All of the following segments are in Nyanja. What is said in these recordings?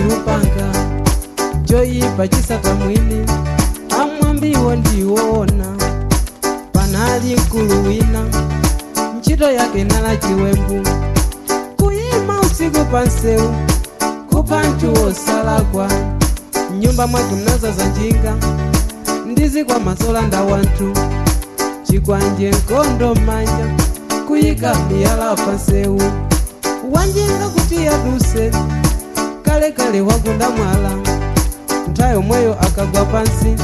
lupanga, choyipa chisata mwini, amwambiwo ndiwona. Panali mkulu wina, ntchito yake nala chiwembu, kuyima usiku pansewu, kupha nthu wosalakwa. Mnyumba mwake mnazaza njinga, ndizikwama zolanda wanthu, chikwanje nkondo m'manja, kuyika miyala pansewu. Wanjinga kuti yaduse, kalekale wagunda mwala, nthawi yomweyo akagwa pansi,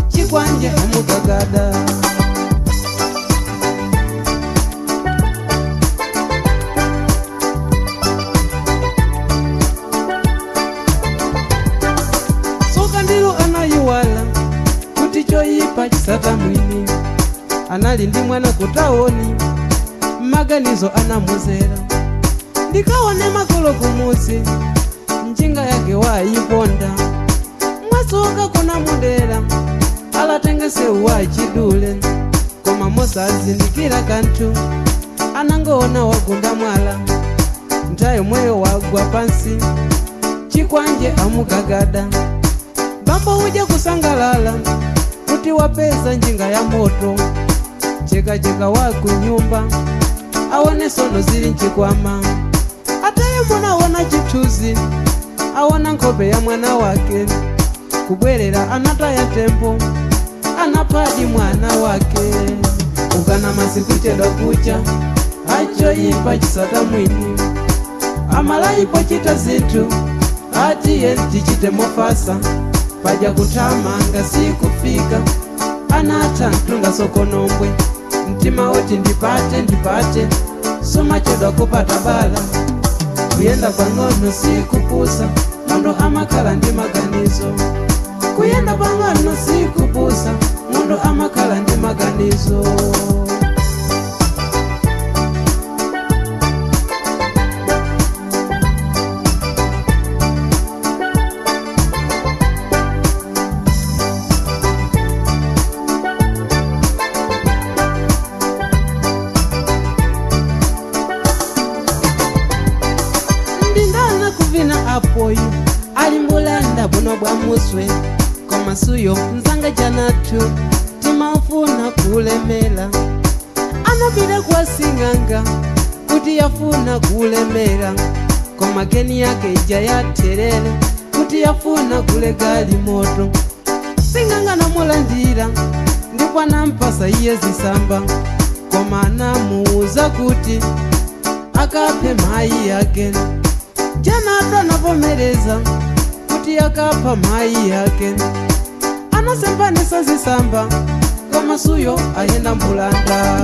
chikwanje amugagada. Tsoka ndilo anayiwala kuti choyipa chisata mwini, anali ndi mwana kutawoni, maganizo anamuzera, ndikaone makolo kumuzi, njinga yake wayiponda. Mwatsoka kuna mudera, alatengese wachidule, koma mosazindikira kanthu, anangoona wagunda mwala, nthawi yomweyo wagwa pansi, chikwanje amugagada. Bambo uja kusangalala kuti wapeza njinga ya moto, chekacheka wakunyumba aone sono zili nchikwama. Ataye munaona chithunzi, aona nkhope ya mwana wake, kubwerera anataya tempo, anaphadi mwana wake. Ukana masiku chedwa kucha, achoyipa chisata mwini, amalayipo chita zinthu, atiye tichite mofasa, paja kuthamanga sikufika. Anatha mtunga sokonombwe, mtima woti ndipate ndipate, sumachedwa kupata bala. Kuyenda pang'ono sikupusa, munthu amakhala ndi maganizo. Kuyenda pang'ono sikupusa, munthu amakhala ndi maganizo. Ndindana kuvina apoyu ali mbulanda buno bwa muswe, koma suyo mzanga janatu timafuna kulemera. Anapita kwa sing'anga kuti yafuna kulemera, koma geni yake ija yaterere kuti yafuna kulega limoto. Sing'anga namulandira ndipo anampasa iye zisamba, koma anamuwuza kuti akaphe mayi yake. Janatu anavomereza kuti akapha mayi yake, anasembanisa zisamba, koma suyo ayenda mbulanda.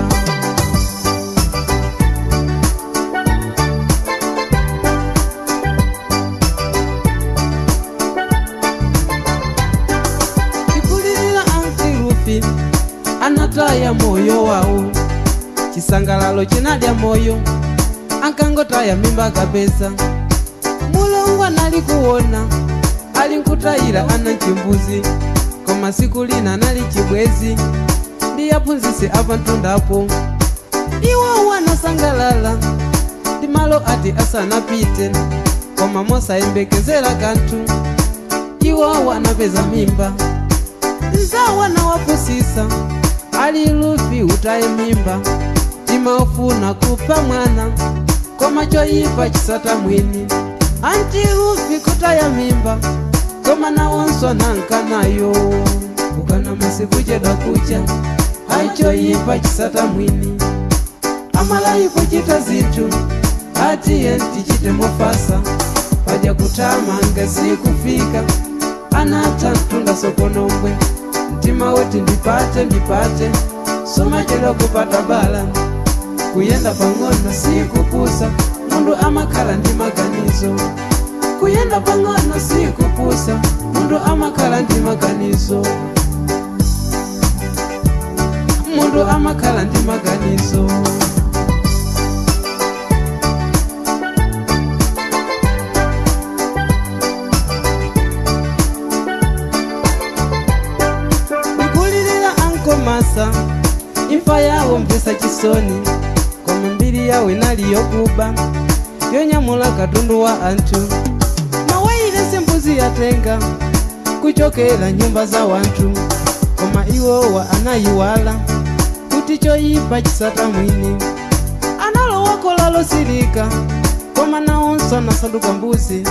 Tikulirira antirufi anataya moyo wawo, chisangalalo chinadya moyo, ankangotaya mimba kapesa. Mulungu anali kuona ali nkutayira ana chimbuzi, koma siku lina anali chibwezi ndi aphunzitsi apantundapo. Iwo wanasangalala ndi malo ati asanapite, koma mosayembekezera kanthu iwo wanapeza mimba. Nzawo anawapusisa ali lufi utaye mimba, timaufuna kupha mwana, koma choyipa chisata mwini. Anti lufi kutaya mimba, koma nawonso nankanayo. Kukana masiku chedwa kucha, achoyipa chisata mwini, amalayi kuchita zinthu, atiye tichite mofasa, paja kuthamanga sikufika. Anatha mtunda sokonombwe, mtima woti ndipate ndipate, sumachedwa kupata bala. Kuyenda pang'ono sikupusa, munthu amakhala ndi maganizo. Kuyenda pang'ono sikupusa, munthu amakhala ndi maganizo. Munthu amakhala ndi maganizo. Ndikulirira ankomasa, imfa yawo mvesa chisoni, koma mbiri yawo inali yokuba, yonyamula katundu wa anthu. Mawayilesi. ankatenga kuchokera nyumba za wanthu, koma iwowa anayiwala kuti choyipa chisata mwini. Analowakola losilika, koma nawonso anasanduka mbuzi.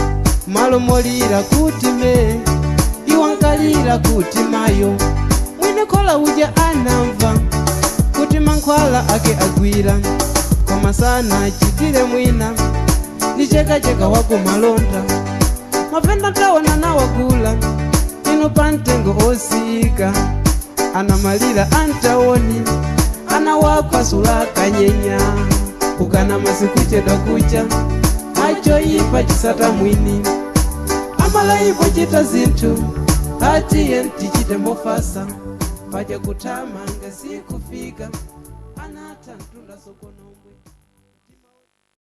Malo molira kuti me, iwo ankalira kuti mayo. Mwini khola uja anamva kuti mankhwala ake agwira, koma sanachitire mwina, ndi chekacheka wakumalonda. Mavenda taona nawagula ino pa mtengo osiyika, anamalira antaoni, anawapasula kanyenya. Kukana masiku chedwa kucha, achoyipa chisata mwini. Amalayipo chita zinthu, atiye tichite mofasa, paja kuthamanga sikufika, anatha mtunda sokonombwe.